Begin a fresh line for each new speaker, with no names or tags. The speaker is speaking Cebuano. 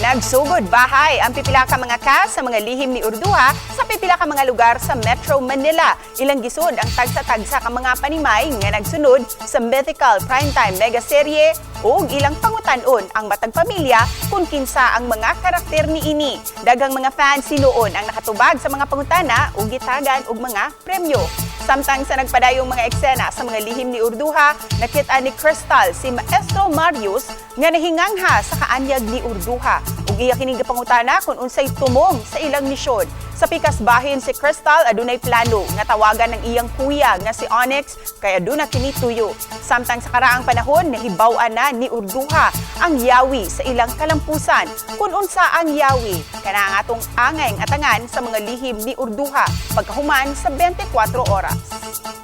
Nagsugod bahay ang pipila ka mga cast sa Mga Lihim ni Urduja sa pipila ka mga lugar sa Metro Manila. Ilang gisud ang tagsa-tagsa ka mga panimay nga nagsunod sa mythical primetime mega serye ug ilang pangutan-on ang matag pamilya kung kinsa ang mga karakter niini. Daghang mga fans sinuon ang nakatubag sa mga pangutana ug gitagan og mga premyo. Samtang sa nagpadayong mga eksena sa Mga Lihim ni Urduja, nakita ni Crystal si Maestro Marius nga nahingangha sa kaanyag ni Urduja ug iya kining gipangutana kung unsay tumong sa ilang misyon. Sa pikas bahin, si Crystal adunay plano nga tawagan ng iyang kuya nga si Onyx kay aduna kini tuyo. Samtang sa karaang panahon, nahibaw-an na ni Urduja ang yawi sa ilang kalampusan. Kung unsa ang yawi, kana ang atong angay atangan sa Mga Lihim ni Urduja pagkahuman sa 24 Oras.